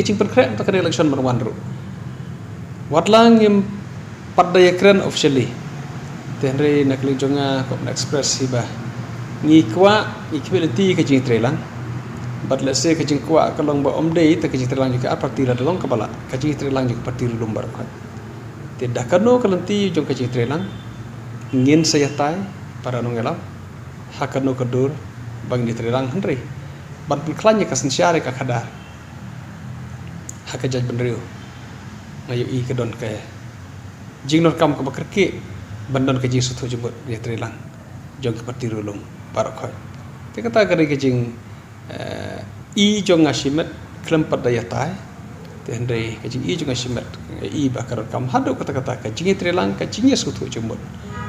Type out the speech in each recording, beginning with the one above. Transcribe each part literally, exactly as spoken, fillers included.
Ka jingpynkhreh mynta ka election ban wan ruh, wat la ngim pat da ïakren officially, te hynrei na ka liang jong nga ka Umla express hi ba ngi kwah, ngi khmih lynti ka jingïatreilang. Bad lehse ka jingkwah ka long ba ym dei tang ka jingïatreilang jong ki ar parti, la da long kaba lah ka jingïatreilang jong ki parti ruh lum baroh khoit. Te da kano ka lynti jong ka jingïatreilang, ngin sa ïatai para nongïalam ha kano ka dur ba ngin ïatreilang, hynrei ban pynkhlaiñ ïa ka synshar ïa ka khadar ha ka jaitbynriew, nga ïohi ka don ka jingdonkam kaba kyrkieh ban don ka jingsngewthuh jingmut ïatreilang jong ki parti ruh lum baroh khoit. Te kata ka dei ka jing, eh, i jong nga shimet khlem pat da ïatai. Te hynrei ka jing i jong nga shimet, i ba ka donkam haduh katta katta ka jingïatreilang, ka jingïasngewthuh jingmut.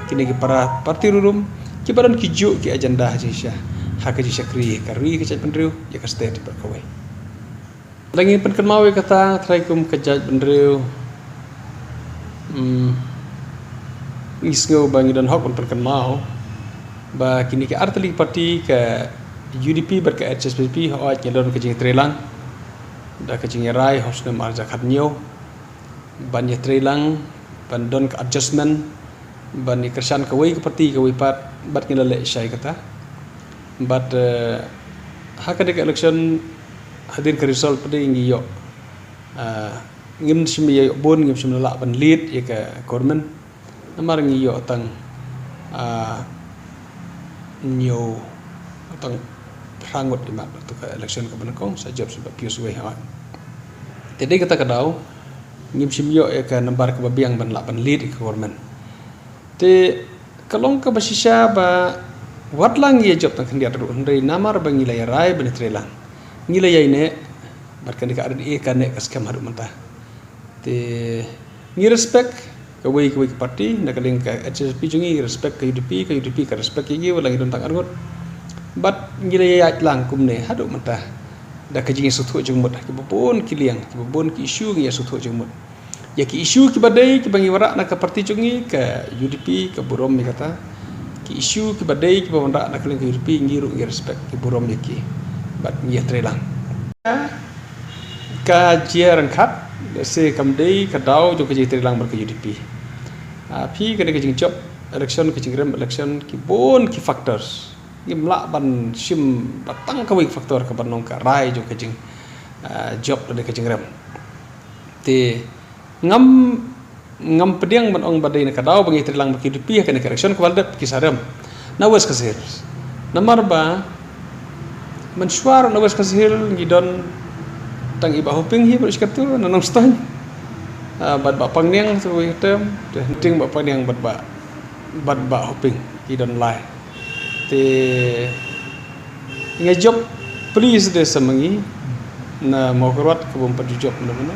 Kine ki para parti ruh lum kiba don ki juh ki agenda ha jingshisha, ha ka jingshakri ka ri, ka jaitbynriew, ïa ka state bad kawei. Lada ngin pynkynmaw ïa kata, trai kum ka jaitbynriew, hmm, ngi sngew ba ngi don hok ban pynkynmaw ba kine ki artylli ki parti, ka U D P bad ka H S P D P, hooid ngi don ka jingïatreilang da ka jingïarai ha u snem ar hajar khathynñiew ban ïatreilang, ban don ka adjustment, ban ïakyrshan kawei ka parti kawei pat, bad ngi la leh shai kata. Bad, eh, ha kane ka election, hadien ka result pat de ngi ïoh, ah, ngim shym ïoh bun, ngim shym lah ban lead ïa ka government. Namar ngi ïoh tang, ah, hynñiew, tang phra ngut imat ha ka election kaba nyngkong, sa jop sha Bah Pius wei, hooid. Te dei kata ka daw ngim shym ïoh ïa ka nambar kaba biang ban lah ban lead ïa ka government. Te ka long kaba shisha ba wat la ngi ïa jop tang khyndiat ruh, hynrei namar ba ngi la ïarai ban ïatreilang, ngi la ïaineh bad kane ka R D A ka neh ka skhem haduh mynta. Te ngi respect kawei kawei ka parti, na ka liang ka H S P D P jong ngi, ngi respect ka U D P, ka U D P ka respect ïa ngi, wat la ngi don tang arngut. Bad ngi la ïaid lang kumne haduh mynta da ka jingïasngewthuh jingmut ha kiba bun ki liang, kiba bun ki issue ngi ïasngewthuh jingmut. Ïa ki issue kiba dei, kiba ngi wanrah na ka parti jong ngi, ka U D P ka burom ïa kata. Ki issue kiba dei, kiba wanrah na ka liang ka U D P, ngi ruh ngi respect, ki burom ïa ki. Bad ngi ïatreilang. Ka jia ryngkat, se kam dei ka daw jong ka jingïatreilang bad ka U D P. Ah, phi, kane ka jingjop election, ka jingrem election, ki bun ki factors. Ngim lah ban shim ba tang kawei ka factor kaban long ka rai jong ka jing, ah, jop lane ka jingrem. Te ngam, ngam pdiang ban ong ba dei na ka daw ba ngi ïatreilang bad ka U D P ha kane ka election kaba la dep, ki sa rem na West Khasi Hills. Namar ba mynshuwa na West Khasi Hills ngi don tang i Bah Hoping hi baroh shi katta na Nongstoiñ. Ah, bad Bah Pangniang sa kawei ka term, te hynrei Bah Pangniang bad Bah, bad Bah Hoping ki don lai. Te nga jop, please, de sa ma ngi na Mawkyrwat ka bym pat ju jop mynno mynno.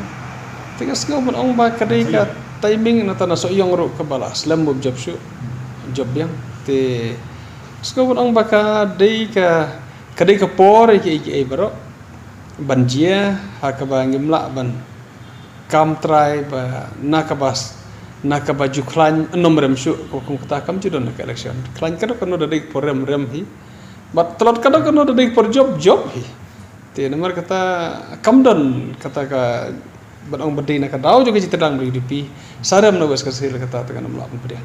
Te nga sngew ban ong ba ka dei ka timing, nangta na Sohiong ruh kaba la slem bym jop shuh, jop biang. Te sngew ban ong ba ka dei ka, ka dei ka por ïa kiei kiei baroh ban jia, ha kaba ngim lah ban kam trai ba na kaba s-, na kaba ju khlaiñ nym rem shuh, ko kum kata kam ju don ha ka election. Khlaiñ kano kano da dei ka por rem, rem hi. Bad tlot kano kano da dei ka por jop, jop hi. Te namar kata kam don kata ka ban ong ba dei na ka daw jong ka jingïatreilang bad U D P sa rem na West Khasi Hills, kata te ngam lah ban pdiang.